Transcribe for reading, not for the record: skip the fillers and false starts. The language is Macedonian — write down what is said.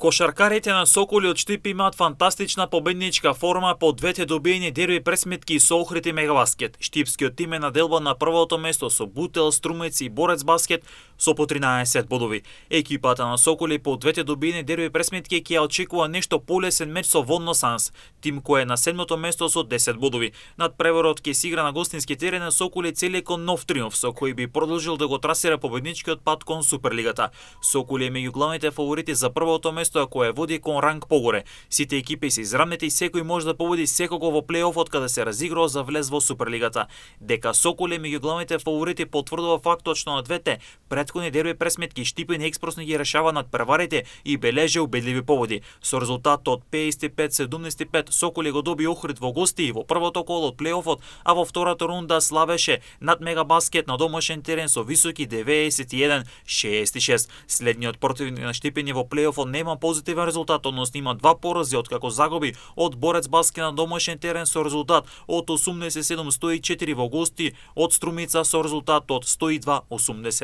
Кошаркарите на Соколи од Штип имаат фантастична победничка форма по двете добиени дерби пресметки со Охрид и Мегабаскет. Штипскиот тим е наделба на првото место со Бутел, Струмец и Борец Баскет со по 13 бодови. Екипата на Соколи по двете добиени дерби пресметки ќе очекува нешто полесен меч со Водно Санс, тим кој е на 7-то место со 10 бодови. Над преворот ќе се игра на гостински терен на Соколи цели кон нов триумф со кој би продолжил да го трасира победничкиот пат кон Суперлигата. Соколи е меѓу главните фаворити за првото место кој води кон ранг погоре. Сите екипи се изравнети и секој може да победи секого во плейофот каде се разигрува за влез во Суперлигата. Дека Соколи меѓу главните фаворити потврдува фактот што на двете претходни дерби пресметки Штипин експресно ги решава над преварите и бележи убедливи победи. Со резултатот 55-75 Соколи го доби Охрид во гости во првото коло од плейофот, а во втората рунда славеше над Мегабаскет на домашен терен со високи 91-66. Следниот противник на Штипин во плейофот нема позитивен резултат, односно има два порази откако загуби од Борец Баскет на домашен терен со резултат од 87-104 во гости од Струмица со резултат од 102-80.